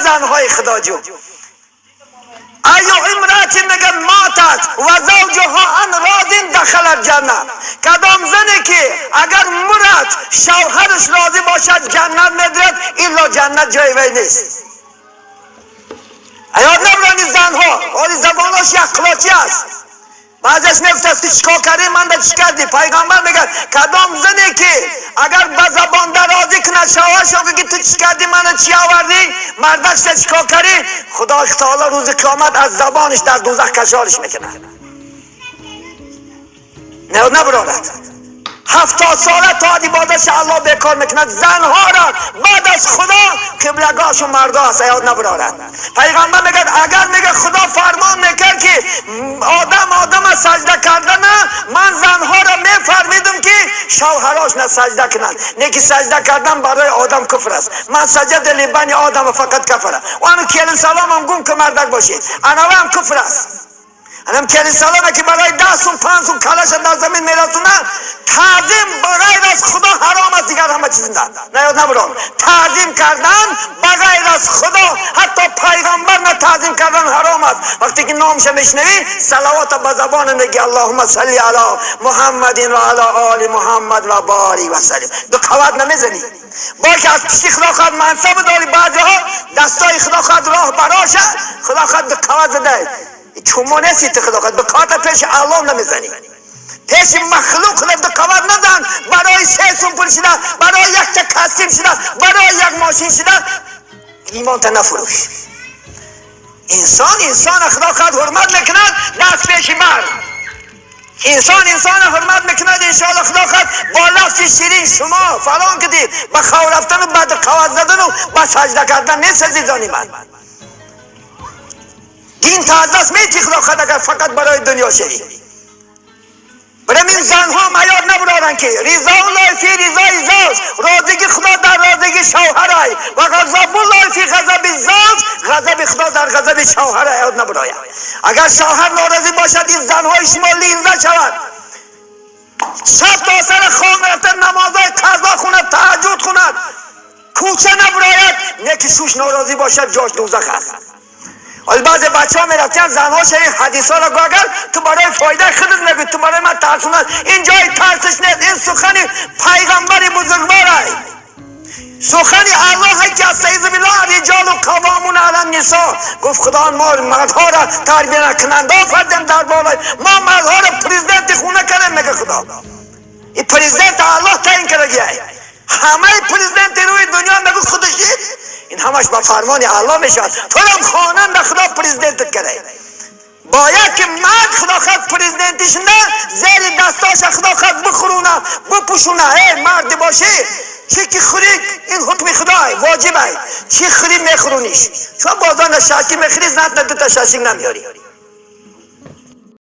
Занҳои Худо ҷун, أي امرأة мега ماتت وزوجها عنها راض دخلت الجنة. Кадом зане ки агар мурад, шавҳараш розӣ бошад, ҷаннат медирад, илло ҷаннат ҷои вай нест. Аёд набурани занҳо, оли забонош як қулочи аст. Баъзеш мегуфтааст, ту чикор кардӣ, ман да чӣ кардӣ? Пайғамбар мегӯяд, кадом зане ки агар ба забон дарозӣ кунад, шавҳаршон ки ту чӣ кардӣ, мана чӣ овардӣ, мардакша чикор кардӣ, Худои таоло рӯзи қиёмат аз забониш дар дӯзах кашолиш мекунад. Набурорад. 70 сола то ибодатша Аллоҳ бекор мекунад. Занҳоро баъд аз Худо қиблагоҳшу мардо аст, аёд набурорад. Пайғамбар мегӯяд, агар, мега, Худо фармон мекард, ки одам одама саҷда кардана, ман занҳоро мефармидум, ки шавҳарошна саҷда кунанд. Не ки саҷда кардан барои одам куфр аст. من سجد لبني آدم فقد كفر. Ану келин саломам гум ки мардак бошед, анавам куфр аст. Анам келин саломе ки барои 10 сум, 5 сум калаша дар замин мерасонад, таъзим ба ғайр аз Худо ҳаром аст. Дигар ҳама чиз наёд набурор. Таъзим кардан ба ғайр аз Худо, ҳатто пайғамбар на таъзим кардан ҳаром аст. Вақте ки номша мешунавӣ, салавота ба забона меги: اللهم صل على محمد وعلى آل محمد وبارك وسلم. Ду қават намезанӣ. Бо ки аз пишти Худо хоҳад мансаб дори, баъзеҳо дастҳои Худо хоҳад роҳ бароша, Худо хоҳад ду қават задай. Чумо нести ту, Худо хоҳад ду қавата пеши Аллоҳ намезанӣ, пеши махлуқ худо ду қават назан. Барои 3 сум пул шуда, барои якта костюм шуда, барои як мошин шуда, имонта нафурӯш. Инсон инсона Худо хоҳад ҳурмат мекунад, даст пеши мард. Инсон инсона ҳурмат мекунад, иншоалло, Худо хоҳад бо лафзи ширин. Шумо фалон кидид, ба хав рафтану ба қават задану ба саҷда кардан нест. Азизони ман, дин та аз даст мети, Худо хоҳад, агар фақат барои дунё шавӣ. Барам ин занҳо маёд набуроранд, ки رضا الله في رضای الزوج, розигии Худо дар розигии шавҳарай, وغضب الله في غضب الزوج, ғазаби Худо дар ғазаби шавҳарай. Ёд набурояд, агар шавҳар норозӣ бошад, ин занҳои шумо линза шавад, шаб то сари хон рафта, намозҳои қазо хунад, таҳаҷҷуд хунад, кӯча набурояд, не ки шуш норозӣ бошад, ҷош дӯзах аст. Ҳол баъзе бачаҳо мерафтиян, занҳоша ин ҳадисҳоро гӯ, агар ту барои фоидаи худат мегӯй, ту барои ман тарсунад. Ин ҷои тарсиш нест, ин сухани пайғамбари бузургворай, сухани Аллоҳ ки أستعيذ بالله الرجال قوامون على النساء. Гуфт Худо, мо мардҳоро тарбиякунанда офардем дар болои мо, мардҳоро президенти хона кардем, мега Худо. Ин президент Аллоҳ таъин кардагиай. Ҳамаи президенти рӯи дунё мегӯ худаши, ин ҳамаш ба фармони Аллоҳ мешавад. Турам хонанда Худо президентат кардай. Бояд ки мард, Худо хоҳад, президентиш на зери дастоша, Худо хоҳад, бихӯрона, бипӯшона. Эй марди бошӣ, чӣ ки хӯрӣ, ин ҳукми Худой воҷибай, чӣ хӯрӣ, мехӯруниш. Чун бозор на шашик мехӯрӣ, занат на дута шашик намеёрӣ.